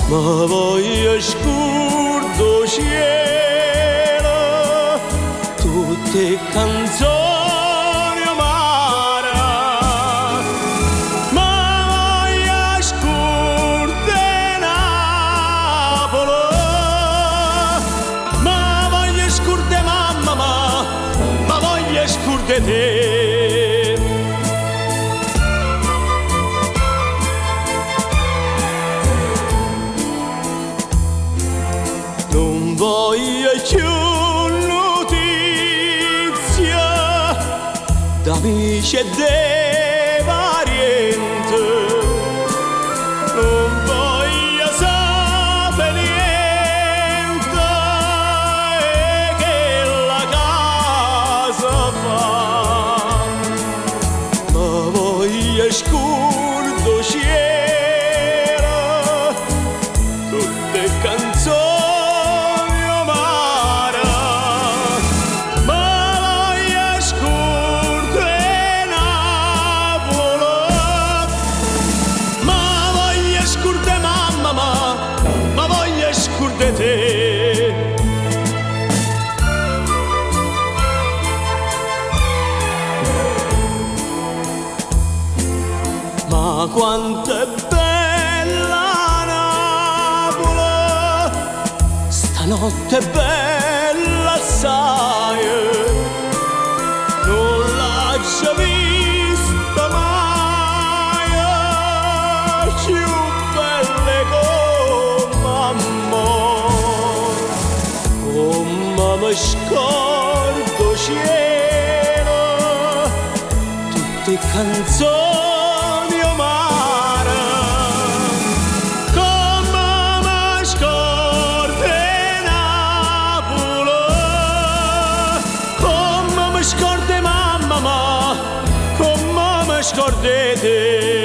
Ma voglio scurda' 'o cielo, tutt' 'e canzoni 'o mare. Ma voglio scurda' 'e Napule, ma voglio scurda' 'e mamma, ma voglio scurda' 'e te. Nun voglio cchiù nutizie d'amice e de pariente, nun voglio sape' niente 'e chella casa fa. Ma voglio scurda' 'o cielo, tutt' 'e canzoni 'o mare. Ma voglio scurda' 'e Napule, ma voglio scurda' 'e mamma, ma voglio scurda' 'e te. Ma quanto è bella Napule, stanotte è bella assaje, nun l'aggio vista maje, cchiù bella 'e comme a mo. Comme me scordo 'o cielo, tutt' 'e canzoni 'o mare. Comme me scordo 'e Napule, comme me scordo 'e mamma, ma comme me scordo 'e te.